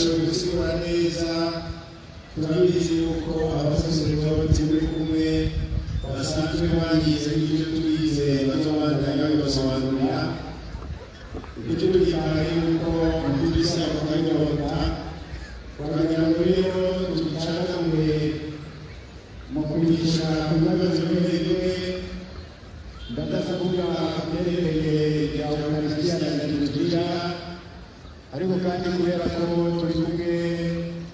Tutashoboye gusigura neza. Turabizi yuko abasaseredoti turi kumwe basanzwe barize n'ibyo twize, bazobandanya babibasobanurira. Icyo tugihaye yuko dufise akanyota, twagira ngo rero tucagamuye mu kugisha ku bibazo bimwe bimwe. Ndaza kuvuga byerekeye bya Ukarisitiya na Liturujia, ariko kandi kubera ko turi kumwe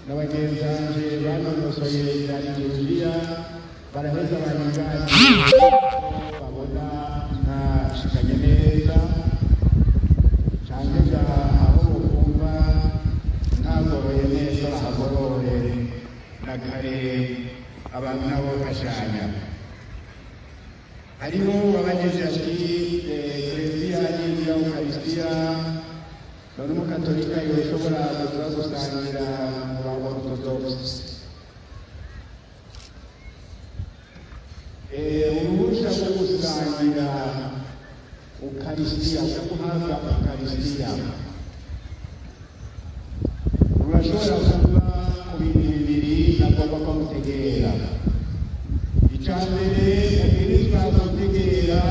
na bagenzi banje banonosoye bya Liturujia, baraheza banyunganira babona ntashikanye neza canke aho bokumva ntagoroye neza, bahagorore na kare abantu nabo bafashanya. Hariho abagize ati: "Eklezia n'ibya Ukarisitiya, none umukatolika yoshobora kuza gusangira mu ba Orthodox?" Uruhusha rwo gusangira Ukarisitiya, rwo guhabwa Ukarisitiya, rurashobora kuba ku bintu bibiri nagomba ko mutegera. Icya mbere mubwirizwa gutegera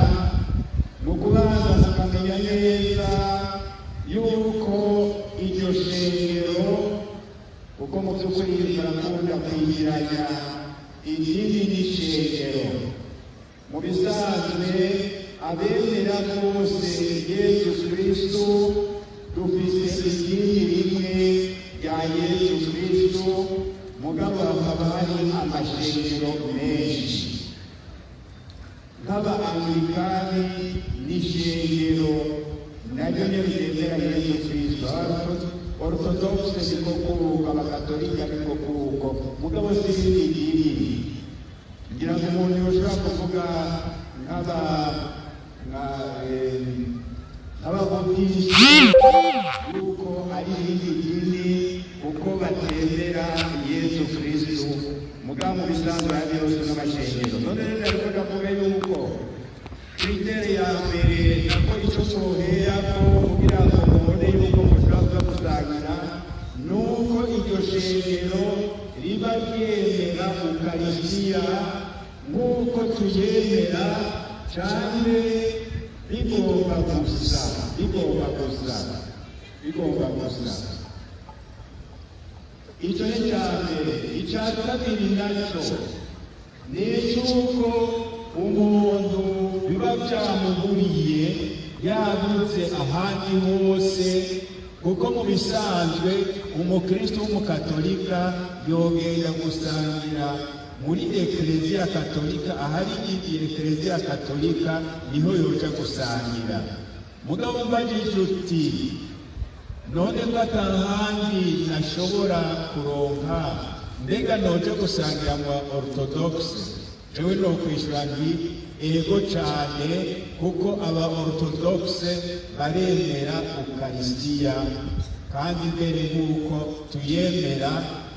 ni ukubanza mukamenya neza yuko iryo shengero, kuko mu by'ukuri barakunda kwigiranya idini n'ishengero. Mu bisanzwe abemera bose Yesu Kristu dufise idini rimwe rya Yesu Kristu, mugabo hakaba hari amashengero menshi. Nk'aba Anglikani n'ishengero naryo nyene ryemera Yesu Kristo, Orthodoxe niko kuko, Abakatolika niko kuko, mugabo si irindi dini. Ngira ngo umuntu yoshobora kuvuga nk'aba nk'Ababudisite yuko ari irindi dini kuko batemera Yesu Kristu, mugabo mu bisanzwe hari yose n'amashengero. None rero ariko ndavuga yuko critère ya mbere nako icyo twoherako kugira ngo mubone yuko mushobora kuza gusangira, nuko iryo shengero riba ryemera Ukarisitiya nk'uko tuyemera cane, bigomba gusa, bigomba gusa, bigomba gusa. Icyo ni icya mbere. Icya kabiri nacyo ni icy'uko umuntu biba byamuburiye yabutse ahandi hose, kuko mu bisanzwe umukristo w'umukatolika yogenda gusangira muri Ekereziya Katolika, ahari Ekereziya Katolika niho yoja gusangira. Mugabo mbajije uti: "None ko atahandi nashobora kuronka, mbega noje gusangira mu Orthodoxe?" Jewe nokwishura nti: "Ego cane, kuko aba Orthodoxe baremera Ukarisitiya kandi mbere nk'uko tuyemera.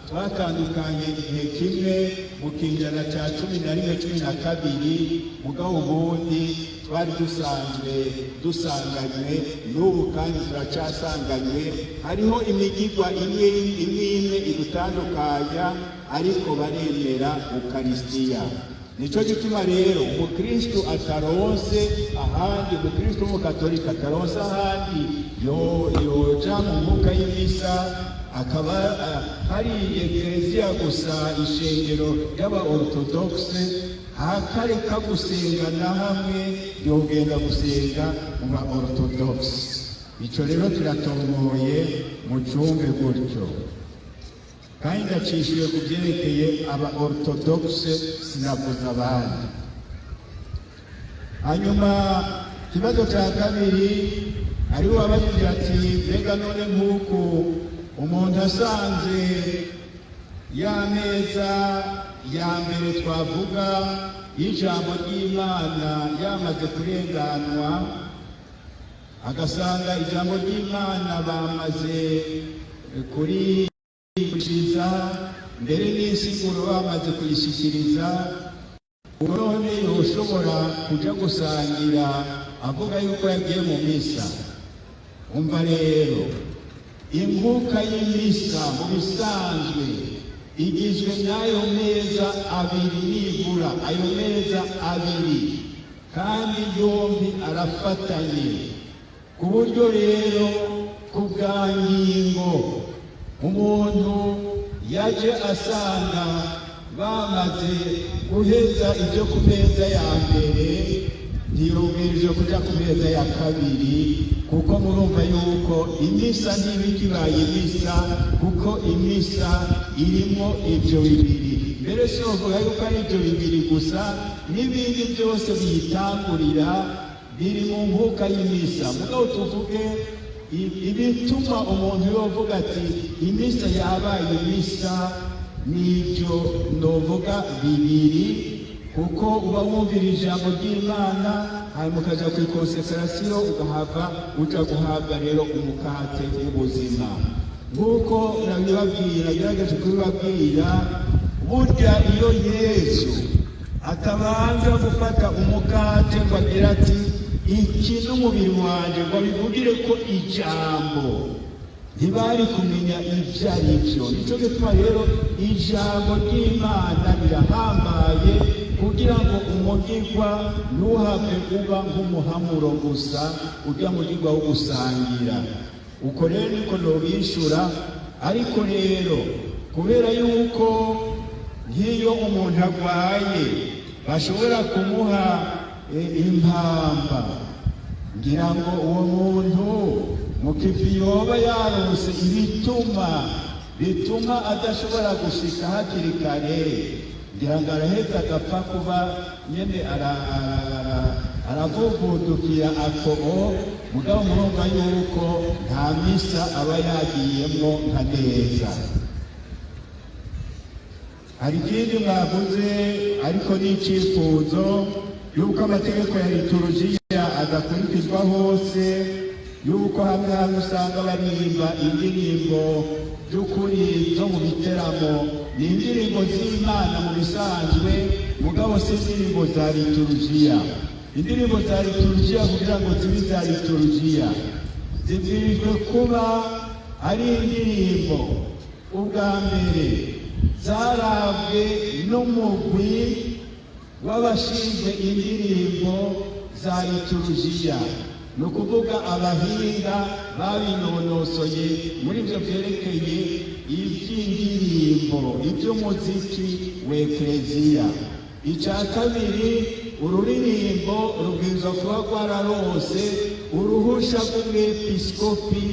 Twatandukanye igihe kimwe mu kinjana cya 11, 12, mugabo ubundi twari dusanzwe dusanganywe, n'ubu kandi turacasanganywe. Hariho imigigwa imwe imwe imwe idutandukanya, ariko baremera Ukarisitiya." Nico gituma rero umukristo ataronse ahandi, umukristo w'umukatolika ataronse ahandi yoja mu mwuka y'imisa, akaba hari ekereziya gusa, ishengero ry'aba Orthodoxe, hakareka gusenga na hamwe, yogenda gusenga mu ba Orthodoxe. Ico rero kiratomboye, mucumve gutyo. Kandi ndacishuye ku byerekeye aba Orthodoxe, sinavuze abandi. Hanyuma ikibazo cya kabiri, hariho abajije ati: "Mbega none nk'uku umuntu asanze ya meza ya mbere twavuga y'ijambo ry'Imana yamaze kurenganwa, agasanga ijambo ry'Imana bamaze kurikurikiza, mbere n'insiguro bamaze kuyishyikiriza, none yoshobora kuja gusangira avuga yuko yagiye mu misa?" Umva rero. Inkuka y'imisa mu bisanzwe igizwe n'ayo meza abiri nibura, ayo meza abiri kandi yombi arafatanye, ku buryo rero ku bwa ngingo umuntu yaje asanga bamaze guheza ibyo ku meza ya mbere, ntiyumvirije kuja ku meza ya kabiri, kuko murumva yuko imisa ntibikibaye imisa, kuko imisa irimo ibyo bibiri. Mbere sinovuga yuko ari ibyo bibiri gusa, n'ibindi byose biyitangurira biri mu nkuka y'imisa. Mugabo tuvuge ibituma umuntu yovuga ati imisa yabaye imisa, n'ibyo novuga bibiri, kuko uba wumvira ijambo ry'Imana, hanyuma ukaja ku ikonsekarasiyo, ugahava uja guhabwa rero umukate w'ubuzima. Nk'uko nabibabwira, gerageje kubibabwira, burya iyo Yesu atabanza gufata umukate ngo agire ati iki n'umubiri wanjye, ngo abivugire ko ijambo, ntibari kumenya ibyo ari byo. Nicyo gituma rero ijambo ry'Imana rirahambaye, kugira ngo umugirwa ntuhave uba nk'umuhamuro gusa, ujya mugirwa wo gusangira. Uko rero niko nobishura. Ariko rero kubera yuko nk'iyo umuntu arwaye bashobora kumuha impamba, ngira ngo uwo muntu mu kivi yoba yaronse ibituma bituma adashobora gushika hakiri kare, ngira ngo araheza agapfa kuba nyene aravuvudukira ako. Mugabo murumva yuko nta misa aba yagiyemwo nka neza. Hari ikindi mwavuze, ariko ni icyifuzo, yuko amategeko ya liturujiya adakurikizwa hose, yuko hamwe hamwe usanga baririmba indirimbo by'ukuri zo mu biteramo. Ni indirimbo z'Imana mu bisanzwe, mugabo si indirimbo za liturujiya. Indirimbo za liturujiya, kugira ngo zibe iza liturujiya, zibwirijwe kuba ari indirimbo ubwa mbere zarabwe n'umugwi w'abashinzwe indirimbo za liturujiya, ni ukuvuga abahinga babinonosoye muri ibyo byerekeye iby'indirimbo, iby'umuziki w'ekleziya. Icya kabiri, ururirimbo rubwirizwa kuba rwararose uruhusha rw'umwepiskopi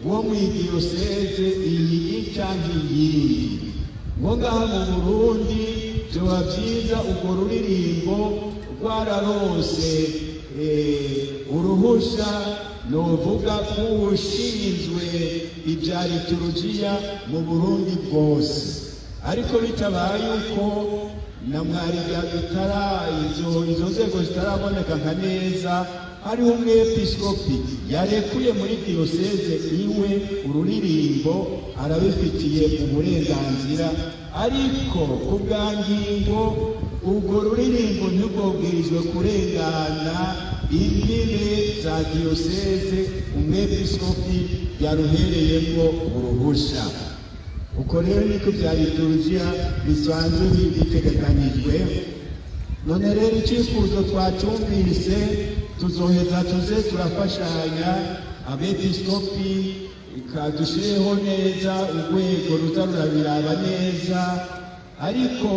wo mu idiyoseze iyi canke iyindi. Nko ngaha mu Burundi, vyoba vyiza urwo ruririmbo rwararose uruhusha, novuga k'uwushinzwe ibya liturujiya mu Burundi bwose. Ariko bitabaye uko, na mwariga bitara izo nzego zitaraboneka nka neza, hariho umwepiskopi yarekuye muri diyoseze iwe ururirimbo, arabifitiye uburenganzira. Ariko ku bwa ngingo, urwo ruririmbo ntirwobwirijwe kurengana imbibe za diyoseze umwepiskopi yaruhereyemo uruhusha. Uko rero niko bya liturujiya bisanzwe bitegekanijwe. None rero icyifuzo twacumbise, tuzoheza tuze turafashanya, abepiskopi kadushireho neza urwego ruza rurabiraba neza. Ariko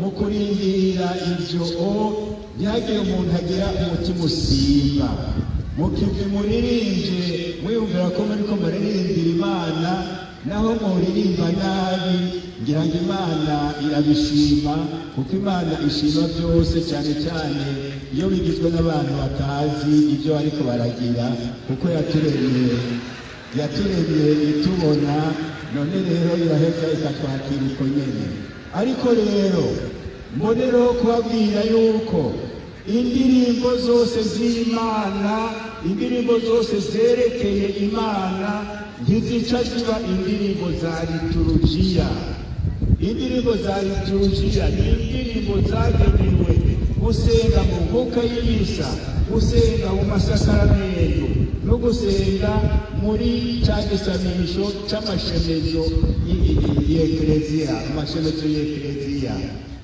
mu kurindira ivyo, ntihagire umuntu agira umutima usimba mu kivi muririmbye, mwiyumvira ko muriko muririmbira Imana. Naho muririmba nabi, ngira ngo Imana irabishima, kuko Imana ishima byose, cyane cyane iyo bigizwe n'abantu batazi ibyo bariko baragira, kuko yaturemye itubona. None rero iraheza ikatwakira uko nyene. Ariko rero mboneraho kubabwira yuko indirimbo zose z'Imana, indirimbo zose zerekeye Imana, ntizica ziba indirimbo za liturujiya. Indirimbo za liturujiya ni indirimbo zagenewe Gusenga mu nkuka y'imisa, gusenga mu masakaramentu no gusenga muri cya gisabisho c'amashemezo y'Ekereziya, amashemezo y'Ekereziya.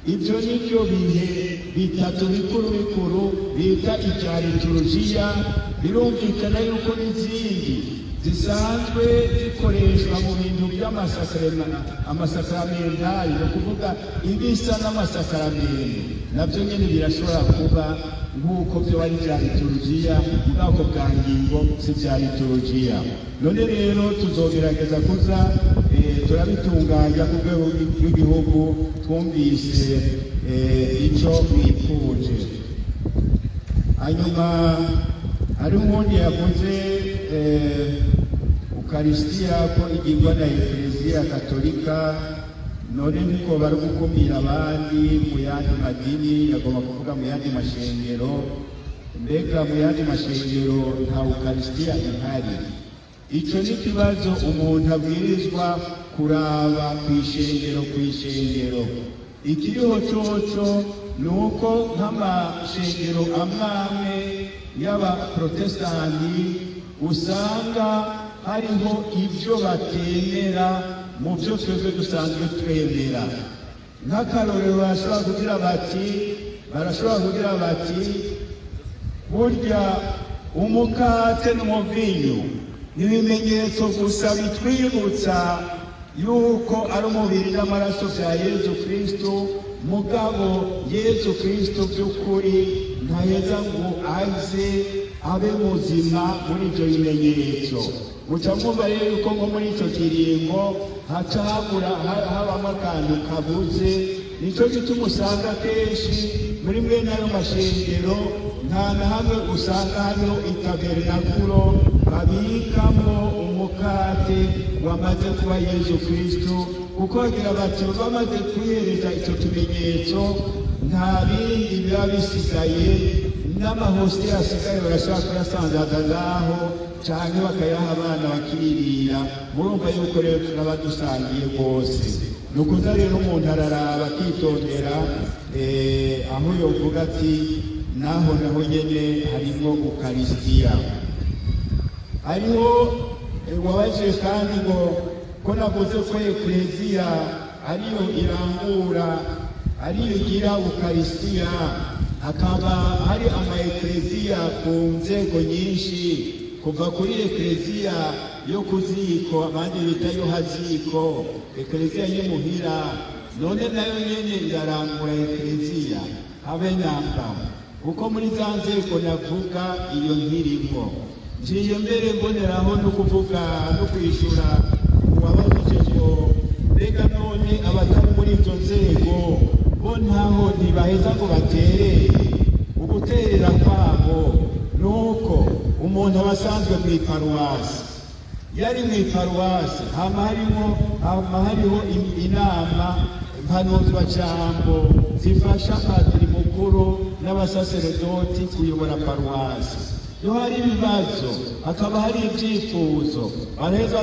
Ibyo ni byo bihe bitatu bikuru bikuru bita ibya liturujiya. Birumvikana yuko n'izindi zisanzwe zikoreshwa mu bintu by'amasakaramentari, ni ukuvuga ibisa n'amasakaramento, nabyo nyine birashobora kuba nk'uko byo ari bya liturujiya. Mu bwoko bwa ngingo si bya liturujiya. None rero tuzogerageza kuza turabitunganya ku rwego rw'igihugu. Twumvise icyo mwifuje. Hanyuma hari uwundi yavuze ukarisitiya ko igirwa na Ekereziya Katolika, none niko bari gukumira abandi mu yandi madini? Yagomba kuvuga mu yandi mashengero. Mbega mu yandi mashengero nta ukarisitiya ihari? Icyo ni ikibazo umuntu abwirizwa kuraba ku ishengero ku ishengero. Ikiriho coco ni uko nk'amashengero amwe amwe y'abaprotestani usanga hariho ibyo batemera mu byo twebwe dusanzwe twemera. Nk'akarorero, barashobora kugira bati: "Burya umukate n'umuvinyu ni ibimenyetso gusa bitwibutsa yuko ari umubiri n'amaraso bya Yezu Kristo, mugabo Yezu Kristo by'ukuri ntaheza ngo aze abe muzima muri ibyo bimenyetso." Muca mwumva rero yuko nko muri icyo kiringo haca habura, habamo akantu kabuze. Nicyo gituma usanga kenshi muri mwene ayo mashengero nta na hamwe usanga hariho itabernakuro babikamo umukate wamaze kuba Yezu Kristo, kuko bagira bati bamaze kwihereza icyo kimenyetso, nta bindi biba bisigaye. N'amahosite asigaye barashobora kuyasanzaza ngaho cyangwa bakayaha abana bakirira. Murumva yuko rero turaba dusangiye rwose. Ni ukuza rero umuntu araraba akitondera aho yovuga ati naho naho nyene harimo ukarisitiya. Hariho wabajije kandi ngo ko navuze ko Ekleziya ariyo irangura, ariyo igira ukarisitiya, hakaba hari ama ekleziya ku nzego nyinshi, kuva kuri ekleziya yo ku ziko, abandi bita yo haziko, ekleziya y'imuhira, none nayo nyene irarangura ekleziya? Habe namba, kuko muri za nzego navuga iyo ntirimo. Ngiye mbere mboneraho no kuvuga no kwishura uwabajije ngo mbega none abatari muri izo nzego bo ntaho ntibaheza ngo baterere? Uguterera kwabo ni uko umuntu aba asanzwe mu iparuwasi, yari mu iparuwasi, hama hariho inama mpanuzwajambo zifasha padiri mukuru n'abasaseredoti kuyobora paruwasi. Iyo hari ibibazo, hakaba hari ibyifuzo, baraheza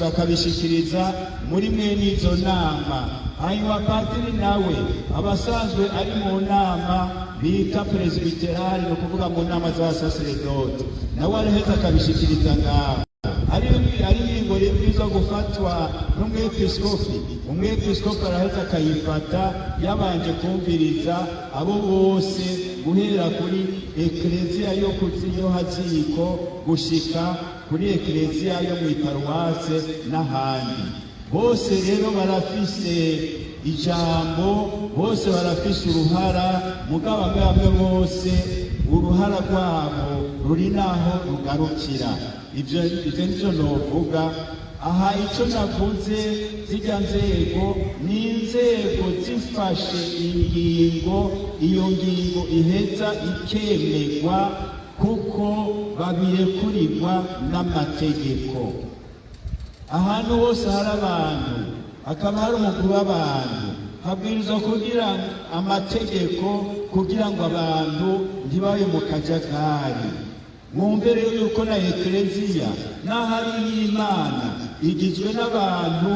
bakabishikiriza muri mwene izo nama. Hanyuma padiri nawe aba asanzwe ari mu nama bita presbytérale, ni ukuvuga mu nama z'abasaseredoti, nawe araheza akabishikiriza ngaho. Ari ingingo ribwirizwa gufatwa n'umwepiskopi, umwepiskopi araheza akayifata yabanje kumviriza abo bose, guhera kuri ekleziya yo yo haziko gushika kuri ekleziya yo mu iparuwase n'ahandi bose. Rero barafise ijambo, bose barafise uruhara, mugabo bamwe bamwe bose uruhara rwabo ruri naho rugarukira. Ibyo nivyo novuga aha. Icyo navuze, zirya nzego ni inzego zifashe ingingo, iyo ngingo iheza ikemegwa kuko babirekurirwa n'amategeko. Ahantu hose hari abantu, hakaba hari umukuru w'abantu, habwirizwa kugira amategeko kugira ngo abantu ntibabe mu kajagari. Mwumve rero yuko na ekleziya n'aho ari iy'Imana. Igizwe n'abantu,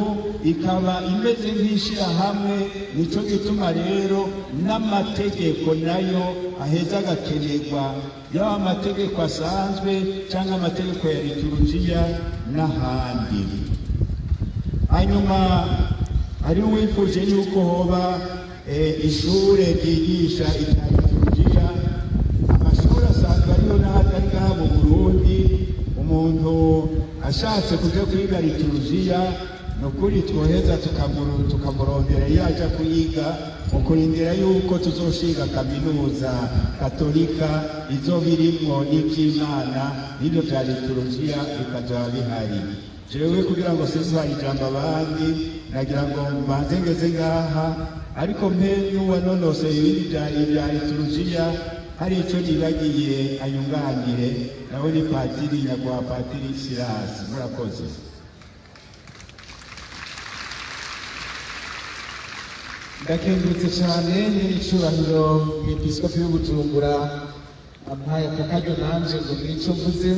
ikaba imeze nk'ishyirahamwe. Nicyo gituma rero n'amategeko nayo aheza agakenerwa, yaba amategeko asanzwe cyangwa amategeko ya liturujiya n'ahandi. Hanyuma hari uwifuje yuko hoba ishure ryigisha ibya liturujiya. Amashuri asanzwe ariyo n'ahatari ngaha mu Burundi. Umuntu ashatse kuja kwiga liturujiya, ni ukuri twoheza tukamurondera iyo aja kuyiga, mu kurindira yuko tuzoshinga kaminuza katolika izoba irimwo n'ivy'Imana n'ivyo vya liturujiya bikazoba bihari. Jewe kugira ngo sinzare ijambo abandi, nagira ngo mbanze ngeze ngaha, ariko mpe n'uwanonoseye ibindi bya liturujiya, hari icyo nibagiye anyunganire. Nawe ni Patiri, nyakubahwa Patiri Sirasi. Murakoze. Ndakengurutse cyane nyir'icyubahiro Umwepiskopi w'Ubujumbura ampaye aka karyo nanje ngo ngire icyo mvuze,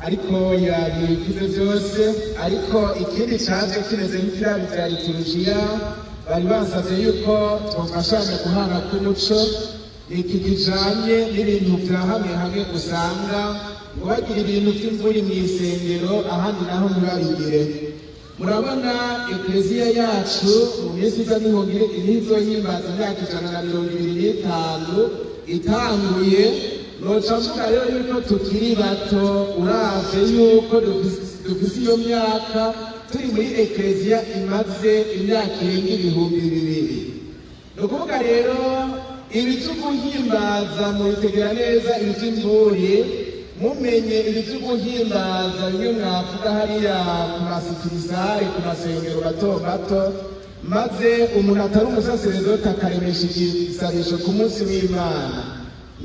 ariko yabivuze byose. Ariko ikindi cyaje kimeze nk'ikiraro bya liturujiya, bari bansabye yuko twafashanya guhana k'umuco iki kijanye n'ibintu bya hamwe hamwe usanga ngo bagira ibintu by'imvura mu isengero, ahandi naho ntibabigire. Murabona, Ekleziya yacu mu minsi iza nihongere ntizohimbaza imyaka 125 itanguye. Noca mvuga rero yuko tukiri bato, uravye yuko dufise iyo myaka turi muri ekleziya imaze imyaka irenga 2000. Ni ukuvuga rero ibi vyo guhimbaza mubitegera neza, ibi vy'imvuri mumenye, ibi vyo guhimbaza bimwe mwavuga hariya ku masikirisare, ku masengero mato mato, maze umuntu atari umusaseredoti akaremesha igisabisho ku munsi w'Imana.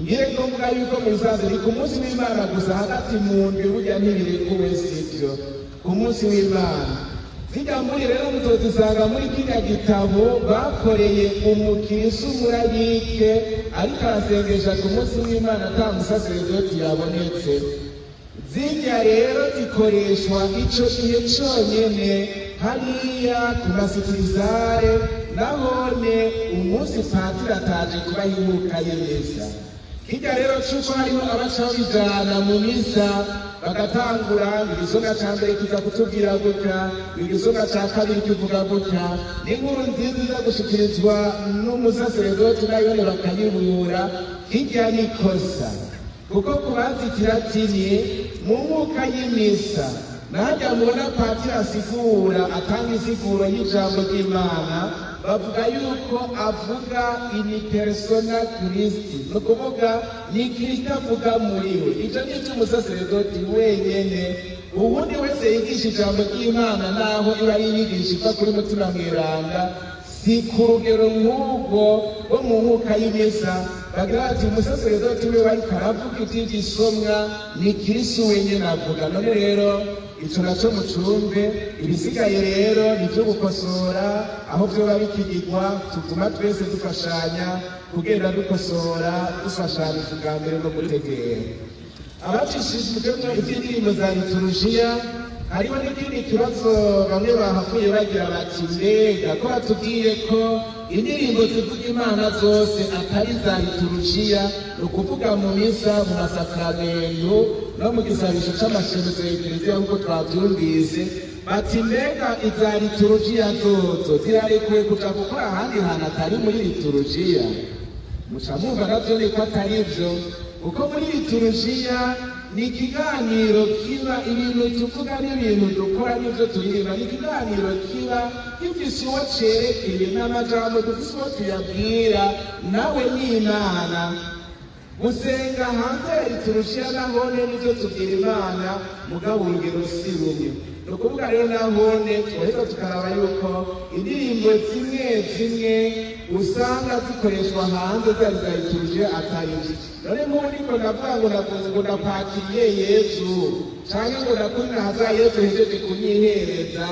Ngiye kuvuga yuko mu bisanzwe ni ku munsi w'Imana gusa, hagati mu ndwi burya ntibirekuwe, sibyo? Ku munsi w'Imana zijya muri rero muzozisanga muri kiriya gitabo bakoreye umukirisu murayike, ariko arasengesha ku munsi w'Imana ata musaseredoti yabonetse. Zijya rero zikoreshwa ico gihe conyene hariya ku masikirizare, nahone umunsi patiri ataje kuba yibuka yemeza. Hirya rero c'uko hariho abaca babijana mu misa, bagatangura igisonga ca mbere kiza kutubwira gutya, igisonga ca kabiri kivuga gutya, n'inkuru nziza iza gushikirizwa n'umusaseredoti nayone bakayibura. Hirya ni kosa, kuko ku bazi ikilatini, mu nkuka y'imisa najya mubona patiri asigura, atanga insiguro y'ijambo ry'Imana, bavuga yuko avuga in persona Christi, ni ukuvuga ni Kristo avuga muri we. Icyo ni icy'umusaseredoti wenyene. Uwundi wese yigisha ijambo ry'Imana, naho iba ari inyigisho iva kuri Mutima Mweranda, si ku rugero nk'ubwo rwo mu nkuka y'imisa. Bagira bati umusaseredoti we ariko aravuga iby'igisomwa, ni Kristo wenyine avuga. None rero ico naco mucumve. Ibisigaye rero ni ibyo gukosora aho vyoba bikigirwa, tuguma twese dufashanya kugenda dukosora, dufashanya ubwa mbere no gutegera abacishijwemo iby'indirimbo za liturujiya. Hariho n'ikindi kibazo bamwe bahavuye bagira bati: mbega ko batubwiye ko indirimbo zivuga Imana zose atari za liturujiya, ni ukuvuga mu misa, mu masakramentu no mu gisabisho c'amashemezo ya ekleziya nk'uko twavyumvise, bati mbega iza liturujiya zozo zirarekuwe kuja gukora ahandi hantu atari muri liturujiya? Muca mwumva navyo ni ko atari vyo, kuko muri liturujiya ni ikiganiro kiba, ibintu tuvuga n'ibintu dukora n'ibyo turirimba ni ikiganiro kiba gifise uwo cerekeye, n'amajambo dufise uwo tuyabwira, nawe ni Imana. Gusenga hanze ya liturujiya nahone nivyo tubwira Imana, mugabo urugero si rumwe. Ni ukuvuga rero nahone twoheza tukaraba yuko indirimbo zimwe zimwe usanga zikoreshwa hanze zari za liturujiya atari vyo. None nk'ubu niko ndavuga ngo ndakunze ngo ndakwakiriye Yezu, canke ngo ndakurinahaza Yezu hejeje kunyihereza,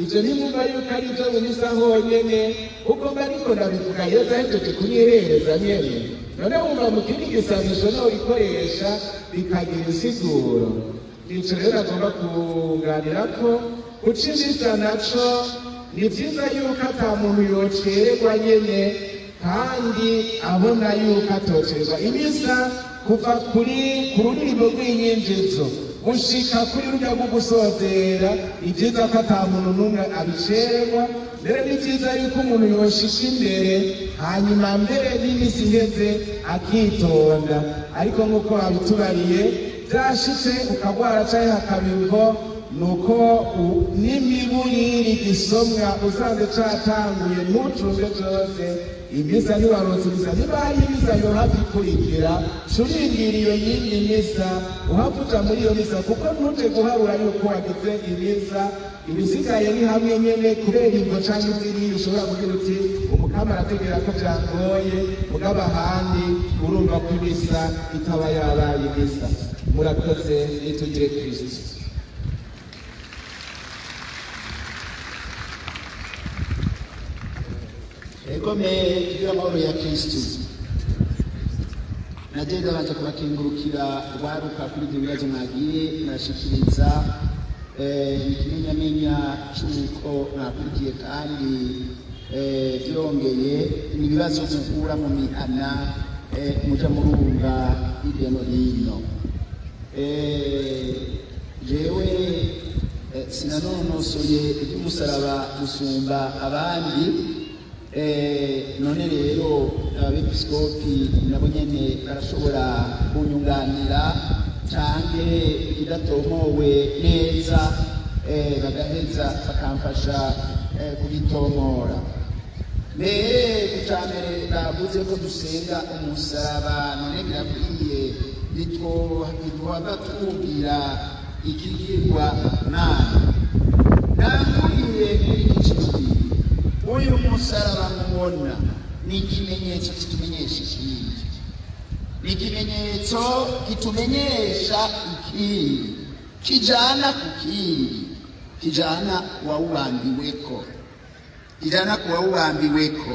ivyo ntimwumva yuko ari ivyo mu misa honyene, kuko mba ariko ndabivuga Yezu ahejeje kunyihereza nyene? None wumva mu kindi gisabisho norikoresha bikagira insiguro? Ico rero agomba kunganira ko Guca imisa naco ni vyiza yuko ata muntu yocererwa nyene, kandi abona yuko atocererwa imisa kuva kuri ku ruririmbo rw'inyinjizo gushika kuri rurya rwo gusozera. Ni vyiza ko ata muntu n'umwe abicererwa. Mbere ni vyiza yuko umuntu yoshisha imbere, hanyuma mbere n'imisi iheze akitonda. Ariko nk'uko babitubariye, vyashitse ukagwara canke hakaba imvo, nuko n'imiburiri gisomwa usanze catanguye, ntucumve vyose imisa. Ntiwaronse imisa, niba hari imisa yohava ikurikira, curindira iyo yindi misa, uhava uja muri iyo misa, kuko ntuje guharura yuko wagize imisa. Ibisigaye ni hamwe nyene kubera imvo canke iziriya ushobora kugira uti umukama arategera ko vyangoye, mugabo ahandi urumva ko imisa itaba yabaye imisa. Murakoze, nitugire Kristo. Egome, tugira amahoro ya Kristu. Naje ndabanje kubakengurukira rwaruka kuri ibyo bibazo mwagiye murashikiriza. Ni ikimenyamenya c'uko mwakurikiye, kandi vyongeye ni ibibazo mukura mu mihana, muja murumva hirya no hino. Jewe sinanonosoye iby'umusaraba gusumba abandi. None rero abepiskopi nabo nyene barashobora kunyunganira canke ikidatomowe neza, bagaheza bakamfasha kubitomora. Mbere kucambere bavuze ko dusenga umusaraba, none birakwiye ntitwohava twubwira ikigirwa mana? Nanguriye kuri iki kibuye. Uyu musaraba mubona ni ikimenyetso kitumenyesha ikindi, ni ikimenyetso kitumenyesha ikindi, kijana ku kindi, kijana kuwawubambiweko, kijana kuwawubambiweko.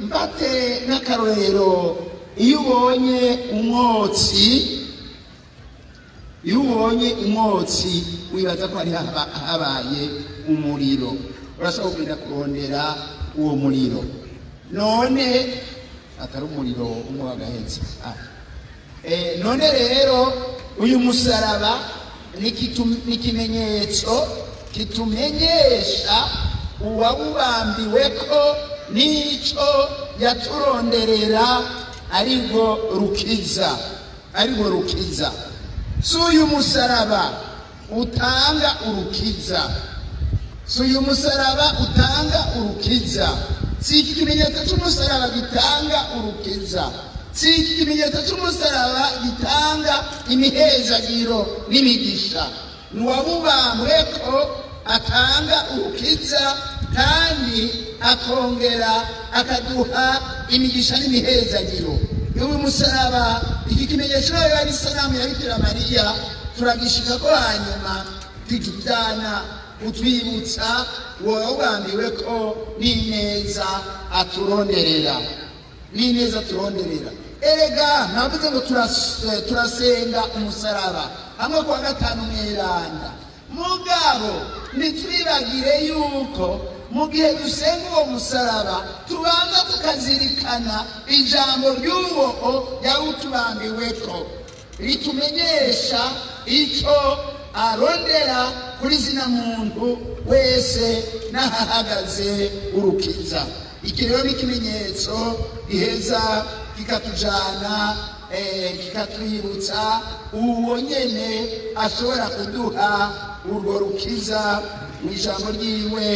Mbate n'akarorero: iyo ubonye umwotsi, iyo ubonye umwotsi wibaza ko hari habaye umuriro, urashobora kugenda kurondera uwo muriro. None atari umuriro umwe wagahetse. None rero uyu musaraba ni ikimenyetso kitumenyesha uwawubambiweko n'ico yaturonderera, arirwo rukiza, arirwo rukiza. Si uyu musaraba utanga urukiza, si uyu musaraba utanga urukiza, si iki kimenyetso cy'umusaraba gitanga urukiza, si iki kimenyetso cy'umusaraba gitanga imihezagiro n'imigisha. Ni ko atanga urukiza kandi akongera akaduha imigisha n'imihezagiro. Uyu musaraba, iki kimenyetso rero ari isanamu ya Bikira Mariya, turagishika ko hanyuma tujyana utwibutsa wawubambiwe ko n'ineza aturonderera, n'ineza aturonderera. Erega ntavuze ngo turasenga umusaraba hamwe kuwa gatanu mweranda, mugabo ntitwibagire yuko mu gihe dusenga uwo musaraba tubanza tukazirikana ijambo ry'uwo yawutubambiweko, ritumenyesha icyo arondera kuri zina muntu wese n'ahahagaze urukiza. Iki rero ni ikimenyetso giheza kikatujana, kikatwibutsa uwo nyene ashobora kuduha urwo rukiza mu ijambo ryiwe,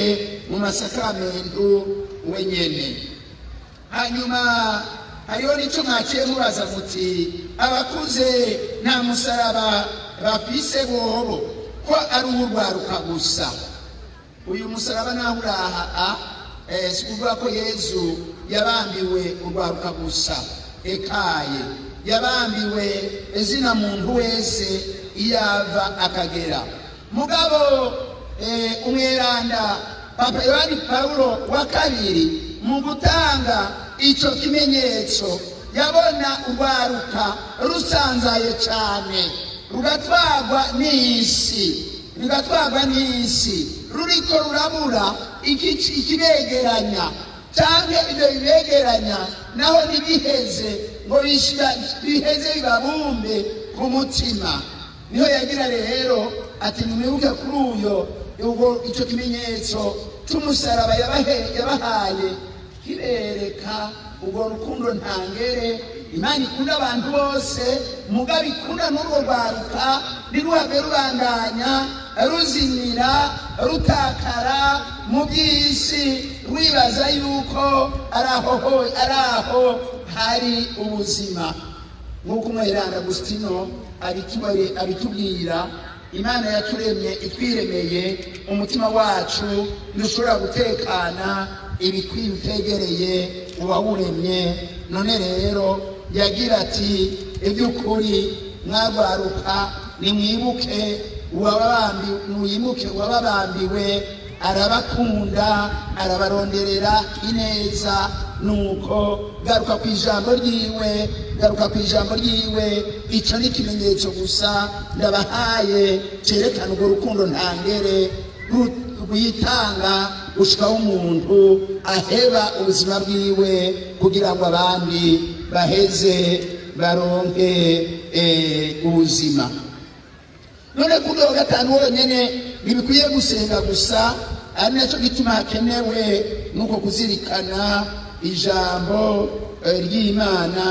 mu masakramentu wenyene. Hanyuma hariho n'icyo mwaciye mubaza muti abakuze nta musaraba bafise bobo, ko ari uw'urwaruka gusa? Uyu musaraba naho uraha a si ukuvuga ko Yezu yabambiwe urwaruka gusa. Ekaye, yabambiwe izina muntu wese iyo ava akagera. Mugabo umweranda Papa Yohani Paulo wa kabiri, mu gutanga ico kimenyetso, yabona urwaruka rusanzaye cyane, rugatwarwa n'isi. Bigatwarwa n'isi, ruriko rurabura ikibegeranya, cyangwa ibyo bibegeranya naho ntibiheze ngo biheze bibabumbe ku mutima. Niho yagira rero ati: "Nimwibuke kuri uyo ubwo icyo kimenyetso cy'umusaraba yabahaye, kibereka urwo rukundo ntangere Imana ikunda abantu bose, mugabo ikunda n'urwo rwaruka, ntiruhave rubandanya ruzimira, rutakara mu by'isi, rwibaza yuko ari aho hari ubuzima." Nk'uko umweranda Agusitino abitubwira, Imana yaturemye itwiremeye umutima wacu, ntushobora gutekana ibikwiye utegereye uwawuremye. None rero yagira ati: "Iby'ukuri mwagwaruka, nimwibuke mwibuke uwababambiwe, arabakunda, arabaronderera ineza. Nuko garuka ku ijambo ryiwe, garuka ku ijambo ryiwe. Icyo ni ikimenyetso gusa ndabahaye cyerekana urwo rukundo ntangere rwitanga gushikaho umuntu aheba ubuzima bwiwe kugira ngo abandi baheze baronke ubuzima." None kuri uwo gatanu wonyene ntibikwiye gusenga gusa, ari nacyo gituma hakenewe nuko kuzirikana ijambo ry'Imana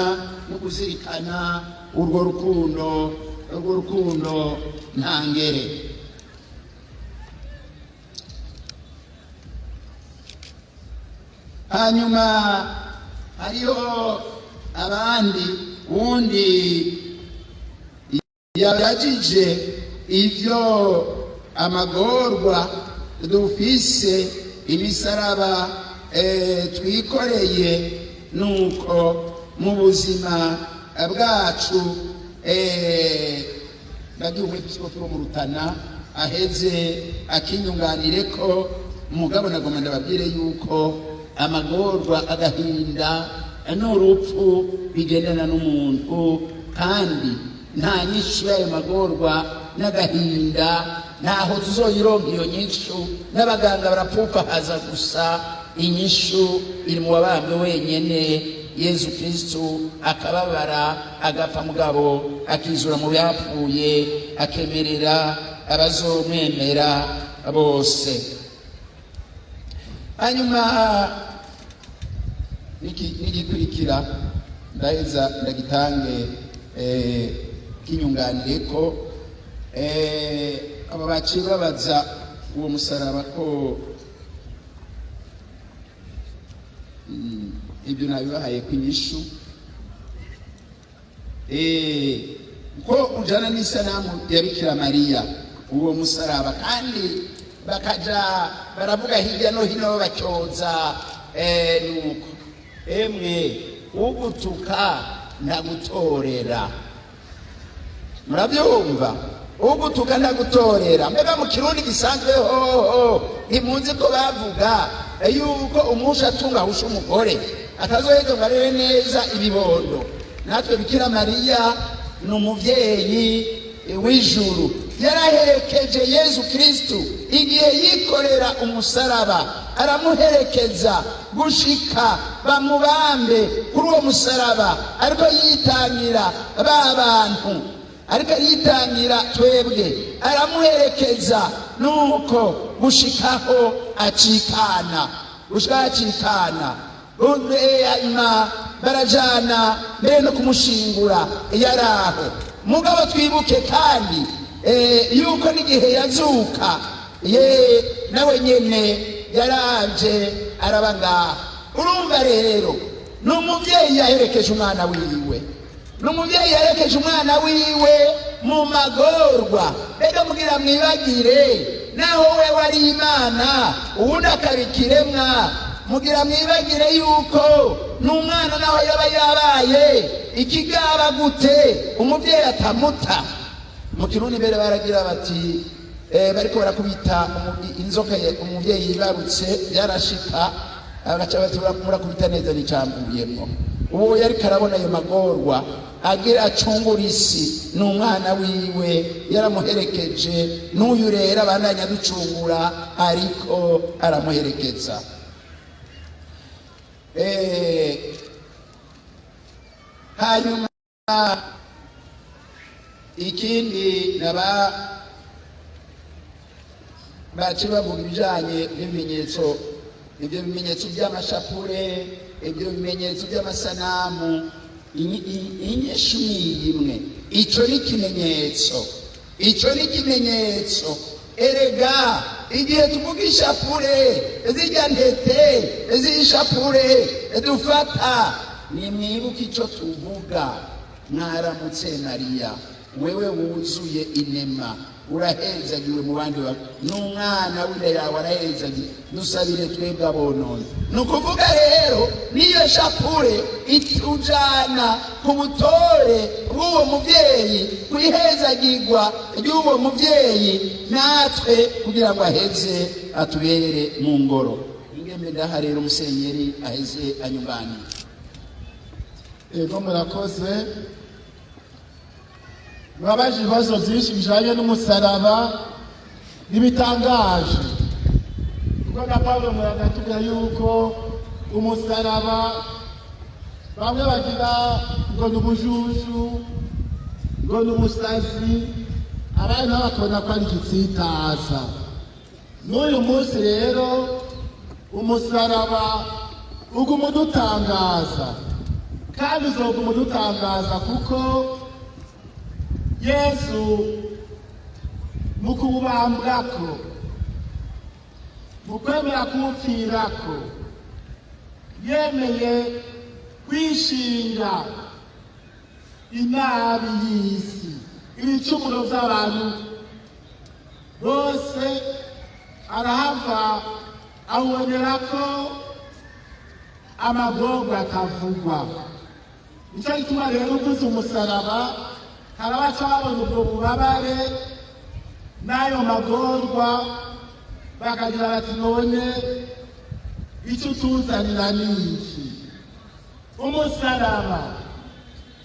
no kuzirikana urwo rukundo, urwo rukundo ntangere. Hanyuma hariho abandi, wundi yabajije ivyo amagorwa dufise, imisaraba twikoreye, nuko mu buzima bwacu. Ndagiye umwepiskopi wo mu Rutana aheze akinyunganire ko, mugabo nagomba ndababwire yuko amagorwa, agahinda n'urupfu bigendana n'umuntu, kandi nta nyishu y'ayo magorwa n'agahinda, ntaho tuzoyironka iyo nyishu. N'abaganga barapfupfahaza gusa. Inyishu iri mu wabambwe wenyene, Yezu Kristu, akababara, agapfa, mugabo akizura mu bapfuye, akemerera abazomwemera bose. Hanyuma n'igikurikira ndaheza ndagitange kinyunganire ko aba baciye babaza uwo musaraba ko ibyo nabibahaye ku inyishu, ko ujana n'isanamu ya Bikira Mariya uwo musaraba, kandi bakaja baravuga hirya no hino bacyoza. Nuko emwe, ugutuka ntagutorera, murabyumva? Ugutuka ntagutorera. Mbega mu Kirundi gisanzwe hoho ntimunzi ko bavuga yuko umusha atunga ahusha umugore atazoheza ngo arere neza ibibondo? Natwe Bikira Mariya ni umuvyeyi w'ijuru, yaraherekeje Yezu Kristu igihe yikorera umusaraba, aramuherekeza gushika bamubambe kuri uwo musaraba, ariko yitangira ba bantu, ariko yitangira twebwe, aramuherekeza nuko gushikaho acikana, gushikaho acikana. Hanyuma barajana mbere no kumushingura yari aho. Mugabo twibuke kandi yuko n'igihe yazuka, ye nawe nyene yaraje araba ngaho. Urumva rero ni umubyeyi yaherekeje umwana wiwe, ni umubyeyi yaherekeje umwana wiwe mu magorwa. Mbega mugira mwibagire, naho we wari Imana uwundi akaba ikiremwa, mugira mwibagire yuko n'umwana naho yaba yabaye ikigaba gute, umubyeyi atamuta? Mu Kirundi mbere baragira bati bariko barakubita inzoka umubyeyi yibarutse, byarashika bagaca bati: "Murakubita neza, nicambuyemwo." Uwo yariko arabona ayo magorwa. Agira acungura isi ni umwana wiwe yaramuherekeje. N'uyu rero abandanya aducungura, ariko aramuherekeza. Hanyuma ikindi naba bace bavuga ibijanye n'ibimenyetso, ibyo bimenyetso by'amashapure, ibyo bimenyetso by'amasanamu. Inyishu ni imwe: ico ni ikimenyetso, ico ni ikimenyetso. Erega igihe tuvuga ishapure, zirya ntete z'ishapure dufata, nimwibuke ico tuvuga: "Mwaramutse Mariya, wewe wuzuye inema, urahezagiwe mu bandi n'umwana w'inda yawe arahezagiwe, dusabire twebwe abonone." Ni ukuvuga rero n'iyo shapure itujana ku butore bw'uwo mubyeyi, ku ihezagirwa ry'uwo mubyeyi natwe, kugira ngo aheze atubere mu ngoro. Ingembe ndaha rero umusenyeri aheze anyunganira. Ego, murakoze. Murabaje ibibazo byinshi bijanye n'umusaraba. Ntibitangaje, kuko na Pawulo muranatubwira yuko umusaraba bamwe bagira ngo ni ubujuju, ngo ni ubusazi, abandi nabo bakabona ko ari igitsitaza. N'uyu munsi rero umusaraba uguma udutangaza, kandi uzoguma udutangaza, kuko Yesu mu kuwubambwako, mu kwemera kuwupfirako, yemeye kwishinga inabi y'isi, ibicumuro by'abantu bose. Arahava awubonera ko amagorwa atavugwa. Nicyo gituma rero uvuze umusaraba, hari abaca babona ubwo bubabare n'ayo magorwa, bakagira bati: "None icyo utuzanira ni iki?" Umusaraba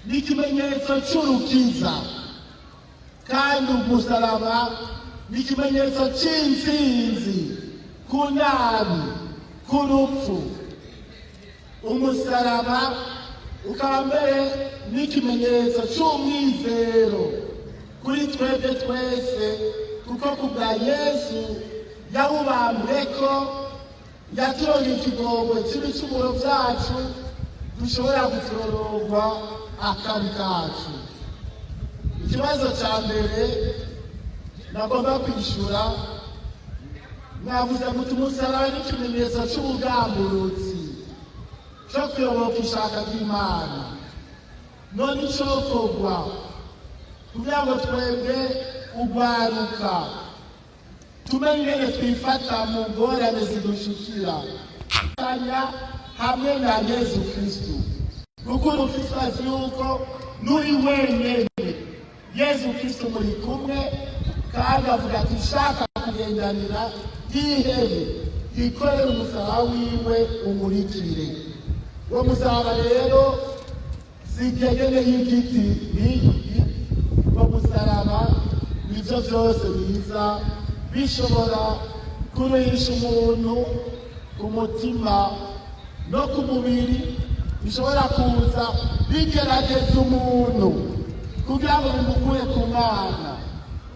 ni ikimenyetso cy'urukiza, kandi umusaraba ni ikimenyetso cy'intsinzi ku nabi, ku rupfu. Umusaraba ukaba mbere n'ikimenyetso cy'umwizero kuri twebwe twese, kuko kubwa Yesu yawubambwe ko yaturonka ikigongo cy'ibicumuro byacu, dushobora gutororwa akabi kacu. Ikibazo cya mbere nagomba kwishyura, mwavuze muti umusaraba n'ikimenyetso cy'ubugamburutsi, cyo kuyoboka ishaka ry'Imana. None icokorwa kugira ngo twebwe ugwaruka tumenye ingene twifata mu ngorane zidushikira kanya hamwe na Yezu Kristu, kuko urufise azi yuko nuri wenyene, Yezu Kristu muri kumwe, kandi avuga ati: "Shaka kugendanira yihebe, yikorere umusaraba wiwe, umurikire." Uwo musaraba rero si ikegene y'igiti n'iyi. Uwo musaraba nivyo vyose biza bishobora kuruhisha umuntu ku mutima no ku mubiri, bishobora kuza bigerageza umuntu kugira ngo bimukure ku Mana.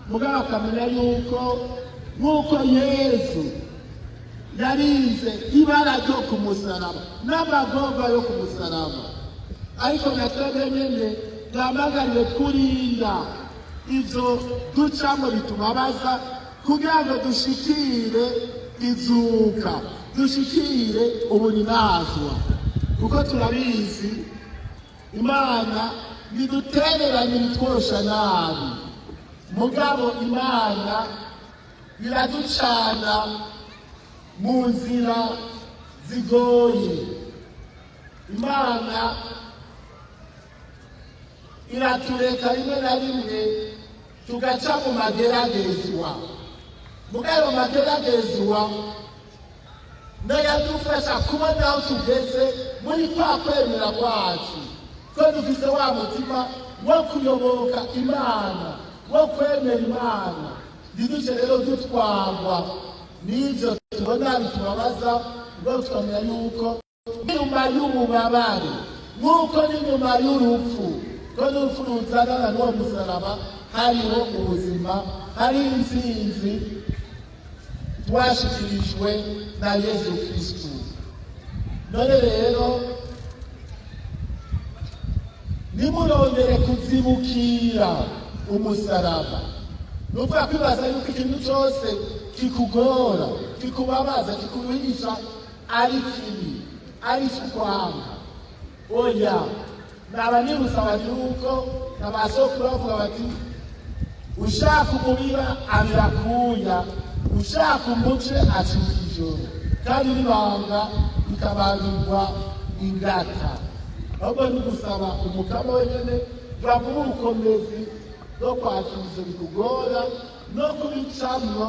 Mugabo akamenya yuko nk'uko Yesu yarize ibara ryo ku musaraba n'amagorwa yo ku musaraba, ariko na twebwe nyene duhamagariwe kurinda ivyo ducamwo bitubabaza, kugira ngo dushikire izuka, dushikire ubuninazwa, kuko turabizi Imana ntidutereranye ibitwosha nabi. Mugabo Imana iraducana mu nzira zigoye, Imana iratureka rimwe na rimwe tugaca mu mageragezwa. Mugabo mageragezwa nayadufasha kubona aho tugeze muri kwa kwemera kwacu. Ko dufise wa mutima wo kuyoboka Imana, wo kwemera Imana, ntiduce rero dutwarwa n'ivyo tubona bitubabaza, ngo tukamenya yuko nyuma y'ububabare, nk'uko n'inyuma y'urupfu, ko n'urupfu ruzanana n'uwo musaraba, hariho ubuzima, hari intsinzi twashikirijwe na Yezu Kristu. None rero nimurondere kuzibukira umusaraba, nukuvuga kwibaza yuko ikintu cyose kikugora, kikubabaza, kikuruhisha ari kibi, ari icy'ukwanga. Oya, naba nibusaba yuko nabasokuru bavuga bati: "Ushaka umubira abirakuya, ushaka umuce acuka ijoro, kandi n'ibanga rikabanirwa ingata." Ahubwo ni gusaba Umukama wenyine baguha ubukomezi bwo kwakira ivyo bikugora no kubicamwo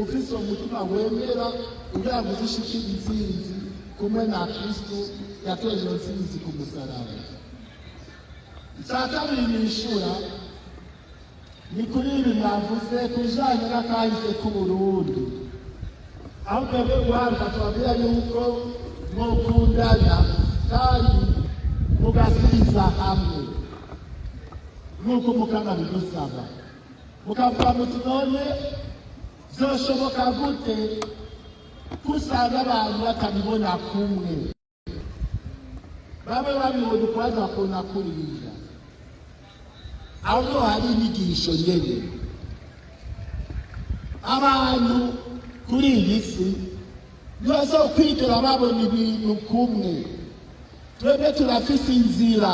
ufise umutima wemera, kugira ngo uzushike intsinzi kumwe na Kristu yateje iyo ntsinzi ku musaraba. Icya kabiri nishura ni kuri ibi mwavuze ku bijanye n'akahise k'Uburundi, aho twebwe guharuka tubabwira yuko mwokundana kandi mugasubiza hamwe nk'uko Mukama bidusaba. Mukavuga muti: "None vyoshoboka gute ko usanga abantu batabibona kumwe, bamwe babibona ukubaza, bakabona kuriya?" Aho niho hari inyigisho nyene. Abantu kuri iyi si ntibazokwigera babona ibintu kumwe. Twebwe turafise inzira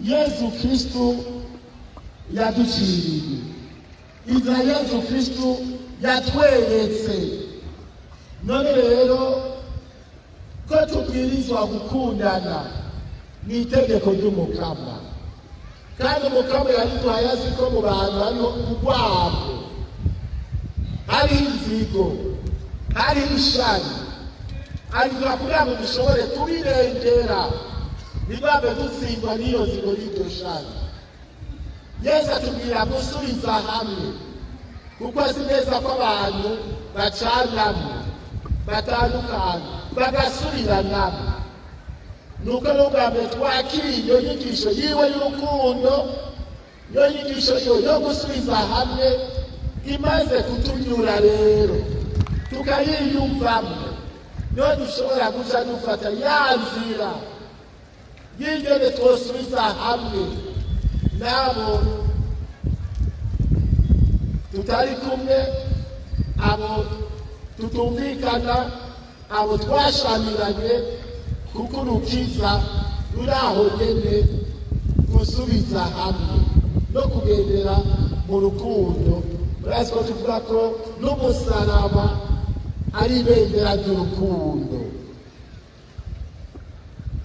Yezu Kristu yaduciriye, inzira Yezu Kristu yatweretse. None rero ko tubwirizwa gukundana ni itegeko ry'Umukama, kandi Umukama yariduhaye azi ko mu bantu hariho urwango, hariho inzigo, hariho ishari. Ariduha kugira ngo dushobore kubirengera, ntibabe dutsindwa n'iyo nzigo n'iryo shari. Yesu atubwira gusubiza hamwe kuko azi neza ko abantu bacanamo, batandukana, bagasubiranamo. Nuko n'ubwa mbere twakiriye iyo nyigisho yiwe y'urukundo, iyo nyigisho yiwe yo gusubiza hamwe imaze kutunyura rero tukayiyumvamo, niho dushobora guca dufata ya nzira y'ingene twosubiza hamwe n'abo tutari kumwe, abo tutumvikana, abo twashamiranye, kuko urukiza ruri aho nyene, gusubiza hamwe no kugendera mu rukundo. Murazi ko tuvuga ko n'umusaraba ari ibendera ry'urukundo.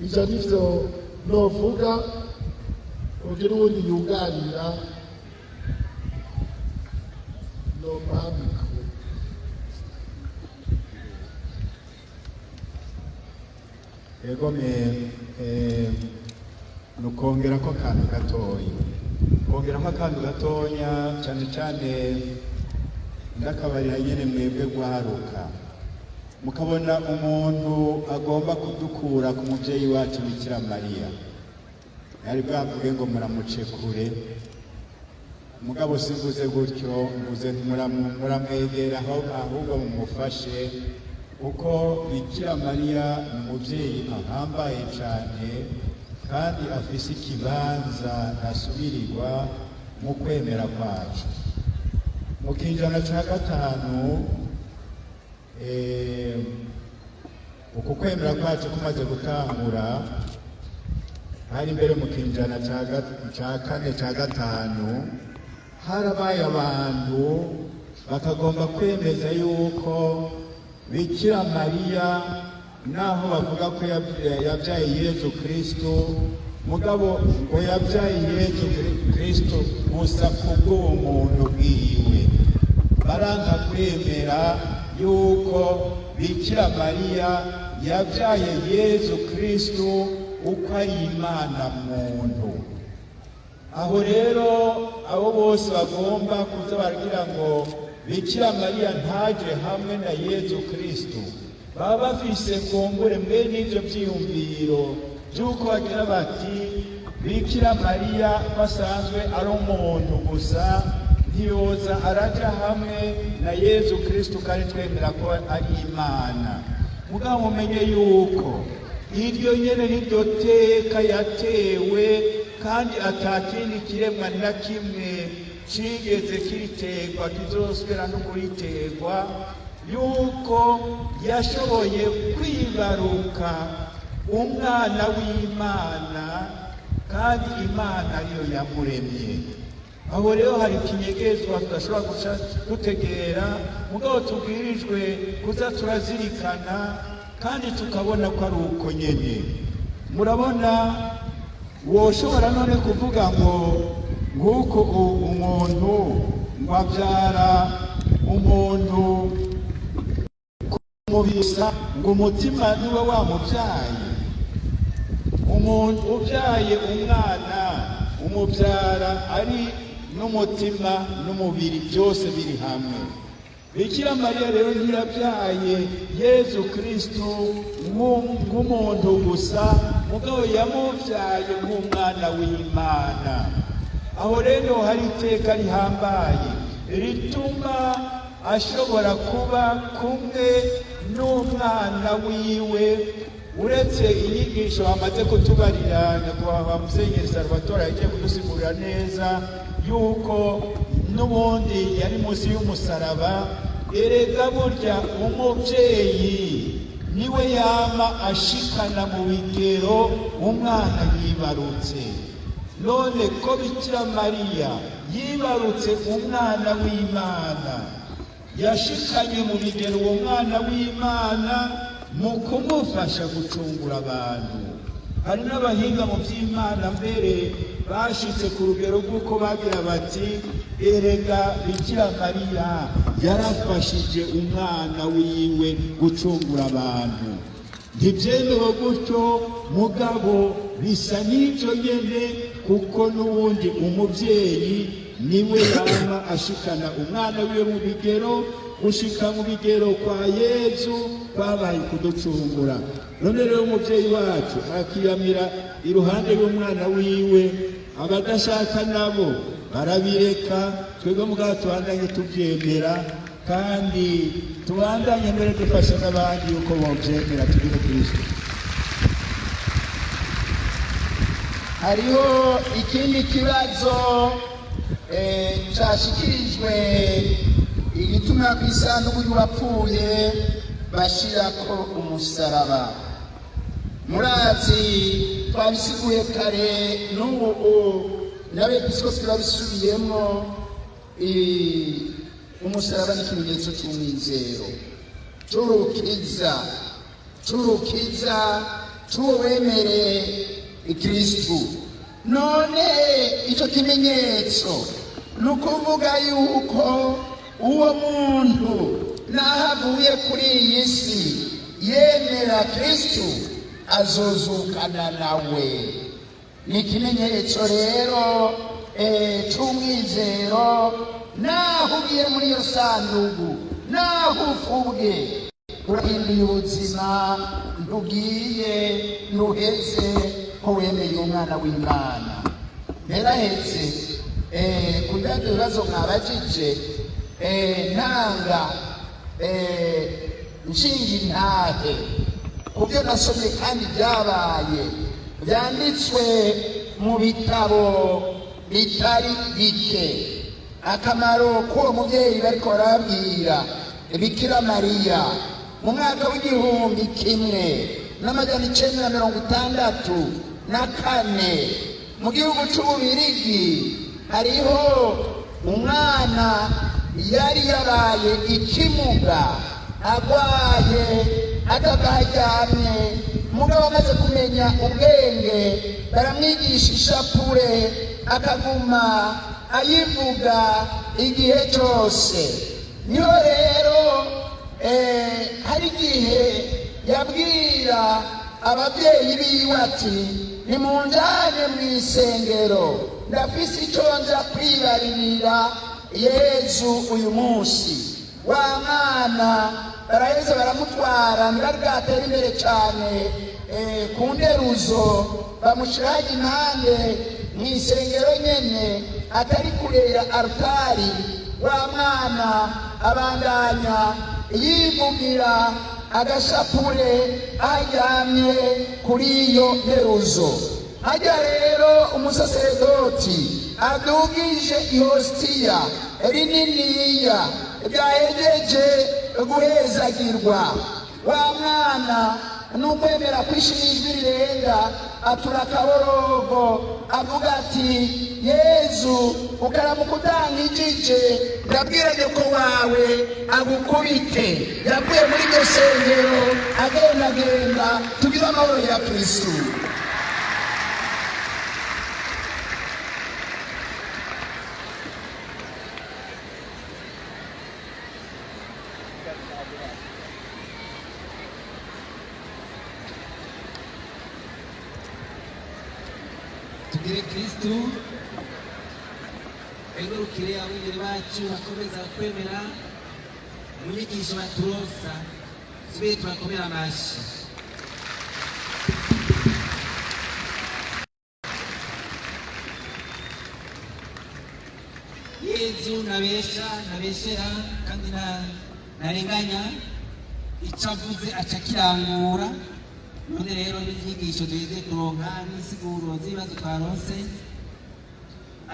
Ivyo nivyo novuga. Ugira uwundi yunganira, nomuha micro. Egome, nukongerako akantu gatoya, kongerako akantu gatonya cyane cyane. Ndakabarira nyene mwebwe gwaruka, mukabona umuntu agomba kudukura ku muvyeyi wacu Bikira Mariya, yari bwavuge ngo muramuce kure. Mugabo simvuze gutyo, mvuze muramwegera ahubwo mumufashe, kuko Bikira Mariya ni umuvyeyi ahambaye cyane kandi afise ikibanza ntasubirirwa mu kwemera kwacu. Mu kinjana ca gatanu, uku kwemera kwacu kumaze gutangura, hari mbere mu kinjana ca kane, ca gatanu, harabaye abantu bakagomba kwemeza yuko Bikira Mariya, naho bavuga ko yabyaye Yezu Kristo, mugabo ngo yabyaye Yezu Kristo gusa kubw'ubumuntu bwiwe. Baranka kwemera yuko Bikira Mariya yabyaye Yezu Kristo. Kuko ari Imana muntu. Aho rero abo bose bagomba kuza baragira ngo Bikira Mariya ntaje hamwe na Yezu Kristu, baba bafise kumbure mwe n'ivyo vyiyumviro vy'uko bagira bati: "Bikira Mariya basanzwe ari umuntu gusa, ntiyoza araja hamwe na Yezu Kristu kandi twemera ko ari Imana." Mugabo mumenye yuko iryo nyene niryo teka yatewe, kandi atakindi kiremwa na kimwe cigeze kiriterwa, kizosubira no kuriterwa, yuko yashoboye kwibaruka umwana w'Imana, kandi Imana ariyo yamuremye. Aho rero hari ikinyegezwa tudashobora guca dutegera, mugabo tubwirijwe kuza turazirikana kandi tukabona ko ari uko nyene. Murabona, woshobora none kuvuga ngo nk'uko umuntu ngo abyara umuntu kumubisa, ngo umutima niwe wamubyaye? Umuntu ubyaye umwana, umubyara ari n'umutima n'umubiri, byose biri hamwe. Bikira Mariya rero ntiyabyaye Yezu Kristu nk'umuntu gusa, mugabo yamubyaye nk'umwana w'Imana. Aho rero hari iteka rihambaye rituma ashobora kuba kumwe n'umwana wiwe. Uretse inyigisho bamaze kutubarira, nyakubahwa Musenyeri Salvatore yagiye kudusigurira neza yuko n'ubundi yari munsi y'umusaraba. Erega burya umubyeyi niwe yama ashikana mu bigero umwana yibarutse. None ko Bikira Mariya yibarutse umwana w'Imana, yashikanye mu bigero uwo mwana w'Imana mu kumufasha gucungura abantu. Hari n'abahinga mu by'Imana mbere bashitse ku rugero rw'uko bagira bati: "Erega Bikira Mariya yarafashije umwana wiwe gucungura abantu." Ntibyemewe gutyo, mugabo bisa n'ibyo nyene, kuko n'ubundi umubyeyi niwe yama ashikana umwana wiwe mu bigero. Gushika mu bigero kwa Yezu kwabaye kuducungura. None rero umubyeyi wacu akiyamira iruhande y'umwana wiwe, abadashaka nabo barabireka. Twebwe mugabo tubandanye tubyemera, kandi tubandanye mbere dufasha n'abandi yuko bobyemera. Tugire Kristo. Hariho ikindi kibazo cyashyikirijwe: igituma ku isanduku y'uwapfuye bashyirako umusaraba. Murazi, twabisiguye kare, n'ubu n'abepiskopi babisubiyemo. Umusaraba ni ikimenyetso cy'umwizero, c'urukiza c'uwo wemereye Kristu. None icyo kimenyetso ni ukuvuga yuko uwo muntu naho avuye kuri iyi si yemera Kristu, azozukana nawe. Ni ikimenyetso rero c'umwizero. Naho ugiye muri iyo sandugu, naho ufubwe, urahinduye ubuzima, ntugiye, ntuheze ko wemeye umwana w'Imana. Mperahetse ku byo bibazo mwabajije, ntanga nshinga intahe ku byo nasomye kandi byabaye, byanditswe mu bitabo bitari bike. Akamaro k'uwo mubyeyi bariko barababwira, Bikira Mariya, mu mwaka w'1964 mu gihugu c'Ububirigi, hariho umwana yari yaraye ikimuga, agwaye, atava aryamye. Mugabo amaze kumenya ubwenge, baramwigisha ishapure, akaguma ayivuga igihe cyose. Niho rero hari igihe yabwira Ababyeyi biwe ati: "Nimunjane mu isengero, ndafise icyo nza kwibaririra Yezu uyu munsi." Wa mwana baraheza baramutwara, ntibari bwatere imbere cyane ku nderuzo, bamushyiraho impande mu isengero nyene, atari kure ya altari. Wa mwana abandanya yivugira agashapure aryamye kuri iyo nderuzo. Hajya rero umusaseredoti adugije ihositiya rininiya ryahejeje guhezagirwa, wa mwana n'ukwemera kwishira ijwi rirenga atura akaborogo, avuga ati: "Yezu, ukaramuka utangijije, ndabwira nyoko wawe agukubite." Yavuye muri iryo sengero agendagenda. Tugire amahoro ya Kristu. Tugire Kristu. Engurukire abungeri bacu bakomeza kwemera mu nyigisho baturosa. Subire tubakomera amashi. Yezu ntabesha, ntabeshera kandi ntarenganya. Icyo avuze aca kirangura. None rero n'inyigisho duheze kuronka n'insiguro z'ibibazo twaronse,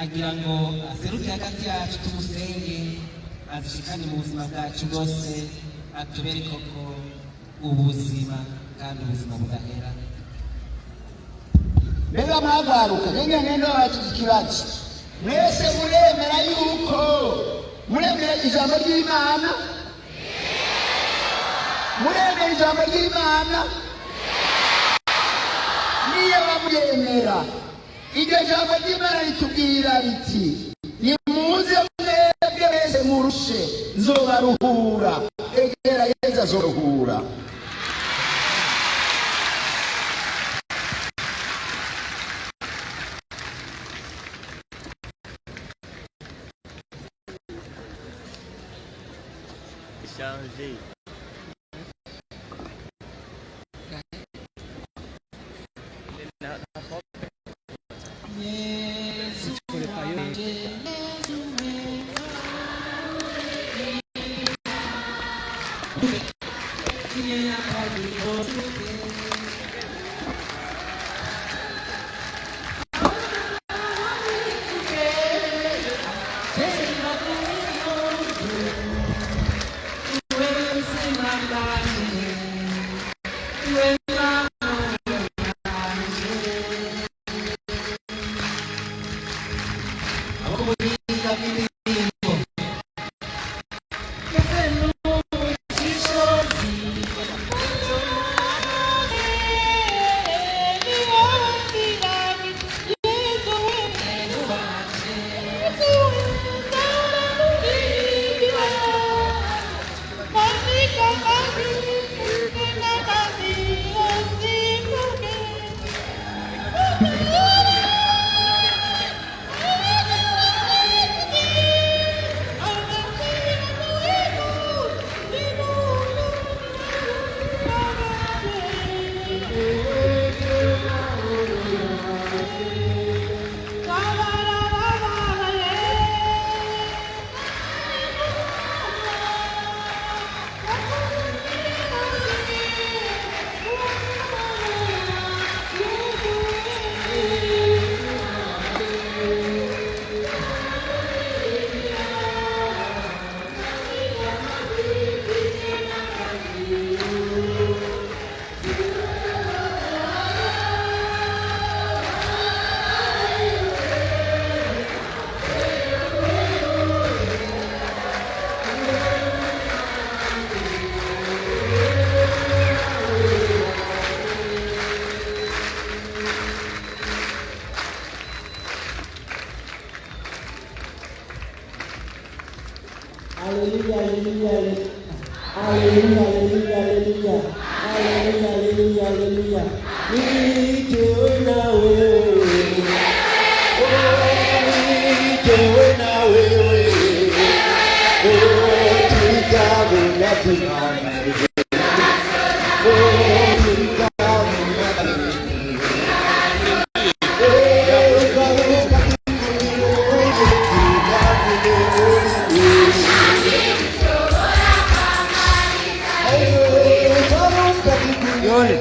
agira ngo aseruke hagati yacu, tumusenge azishikane mu buzima bwacu bwose, atubere koko ubuzima kandi ubuzima budahera. Mbega mwagaruka nyine ngendo babagize ikibazo: mwese muremera yuko muremera ijambo ry'Imana? Muremera ijambo ry'Imana? Niyo bamuryemera, iryo jambo ry'Imana ritubwira riti: "Nimuze mwebwe mwese murushe, nzobaruhura." Egera Yezu, azoruhura. Changer. Yezu wanje, Yezu Aleluya, aleluya, aleluya, aleluya, aleluya. Haleluya, haleluya, haleluya. Nitewe na wewe. Oh, nitewe na wewe. Oh, tukabona Imana. Oh, tukabona Yole.